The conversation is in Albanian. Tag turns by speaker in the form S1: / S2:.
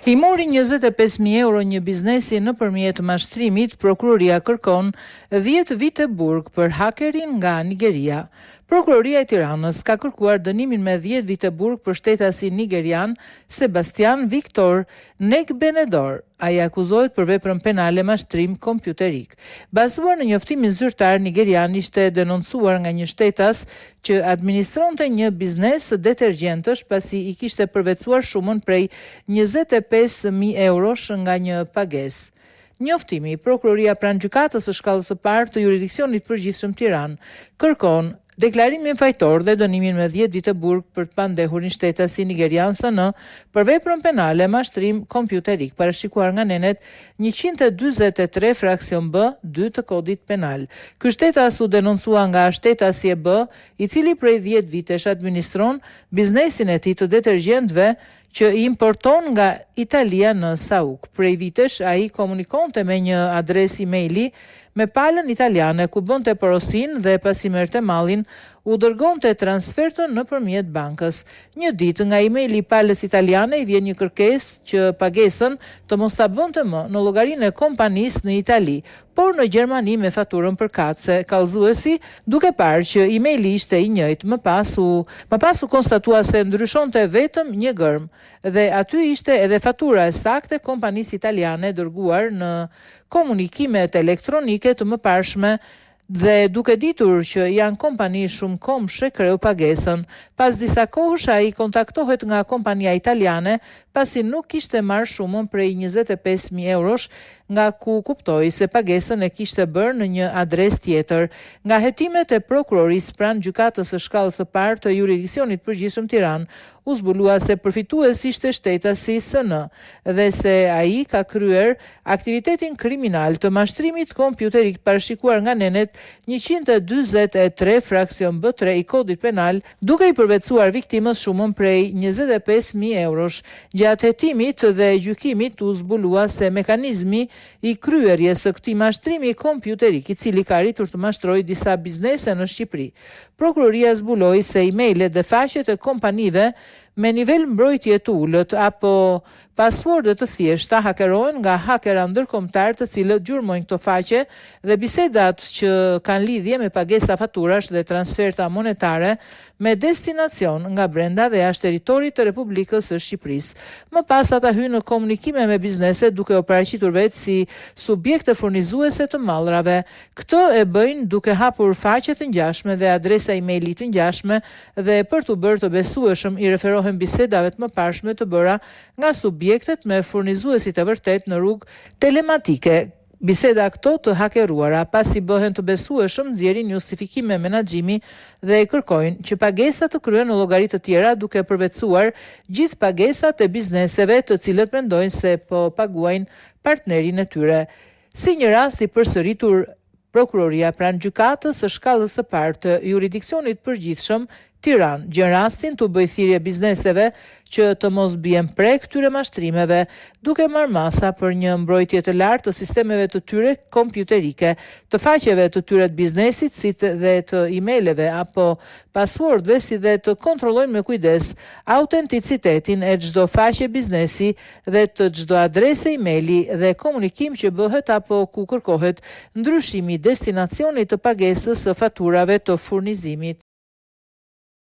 S1: I mori 25.000 euro një biznesi nëpërmjet mashtrimit, prokuroria kërkon 10 vite burg për hakerin nga Nigeria. Prokuroria e Tiranës ka kërkuar dënimin me 10 vite burg për shtetasin nigerian Sebastian Victor Negbenedor. Ai akuzohet për veprën penale mashtrim kompjuterik. Bazuar në njoftimin zyrtar, nigeriani ishte denoncuar nga një shtetas që administronte një biznes detergjentësh pasi i kishte përvetësuar shumën prej 25.000 eurosh nga një pagesë. Njoftimi, Prokuroria pranë Gjykatës së Shkallës së Parë të Juridiksionit të Përgjithshëm Tiranë kërkon deklarimin fajtor dhe dënimin me 10 vite burg për të pandehurin shtetasin nigerian SN për veprën penale mashtrim kompjuterik, parashikuar nga nenet 143 fraksion B 2 të Kodit Penal. Ky shtetas u denoncua nga shtetasi EB, i cili prej 10 vitesh administron biznesin e tij të detergjentëve që i importon nga Italia në Sauk. Prej vitesh ai komunikonte me një adresë emaili me palën italiane ku bënte porosinë dhe pasi merrte mallin u dërgonte transfertën nëpërmjet bankës. Një ditë nga emaili i palës italiane i vjen një kërkesë që pagesën të mos ta bënte më në llogarinë e kompanisë në Itali, por në Gjermani me faturën përkatëse. Kallëzuesi, duke parë që emaili ishte i njëjtë, më pas u më pas u konstatua se ndryshonte vetëm një gërmë dhe aty ishte edhe fatura e saktë e kompanisë italiane dërguar në komunikimet elektronike të mëparshme dhe duke ditur që janë kompani shumëkombëshe kreu pagesën. Pas disa kohësh ai kontaktohet nga kompania italiane pasi nuk kishte marrë shumën prej 25.000 eurosh nga ku kuptoi se pagesën e kishte bërë në një adresë tjetër. Nga hetimet e prokurorisë pranë Gjykatës së Shkallës së Parë të Juridiksionit të Përgjithshëm Tiranë u zbulua se përfitues ishte shtetasi SN dhe se ai ka kryer aktivitetin kriminal të mashtrimit kompjuterik parashikuar nga nenet 143 fraksion B3 i Kodit Penal, duke i përvetësuar viktimës shumën prej 25.000 eurosh. Gjatë hetimit dhe gjykimit u zbulua se mekanizmi i kryerjes së këtij mashtrimi kompjuterik, i cili ka arritur të mashtrojë disa biznese në Shqipëri. Prokuroria zbuloi se emailet dhe faqet e kompanive me nivel mbrojtje të ulët apo passworde të thjeshta hakerohen nga hakera ndërkombëtar të cilët gjurmojnë këto faqe dhe bisedat që kanë lidhje me pagesa faturash dhe transferta monetare me destinacion nga brenda dhe jashtë territorit të Republikës së Shqipërisë. Më pas ata hyjnë në komunikime me biznese duke u paraqitur vetë si subjekte furnizuese të mallrave. Këtë e bëjnë duke hapur faqe të ngjashme dhe adresa emaili të ngjashme dhe për t'u bërë të besueshëm i referohen bisedave të mëparshme të bëra nga subjektet me furnizuesit e vërtetë në rrugë telematike. Biseda këto të hakeruara, pasi bëhen të besueshëm, nxjerrin justifikime menaxhimi dhe kërkojnë që pagesat të kryhen në llogari të tjera duke përvetësuar gjithë pagesat e bizneseve të cilët mendojnë se po paguajnë partnerin e tyre. Si një rast i përsëritur Prokuroria pranë Gjykatës së Shkallës së Parë të Juridiksionit të Përgjithshëm Tiranë gjen rastin t'u bëjë thirrje bizneseve që të mos bien pre këtyre mashtrimeve, duke marrë masa për një mbrojtje të lartë të sistemeve të tyre kompjuterike, të faqeve të tyre të biznesit si dhe të emaileve apo passwordve si dhe të kontrollojnë me kujdes autenticitetin e çdo faqe biznesi dhe të çdo adrese emaili dhe komunikim që bëhet apo ku kërkohet ndryshimi i destinacionit të pagesës së faturave të furnizimit.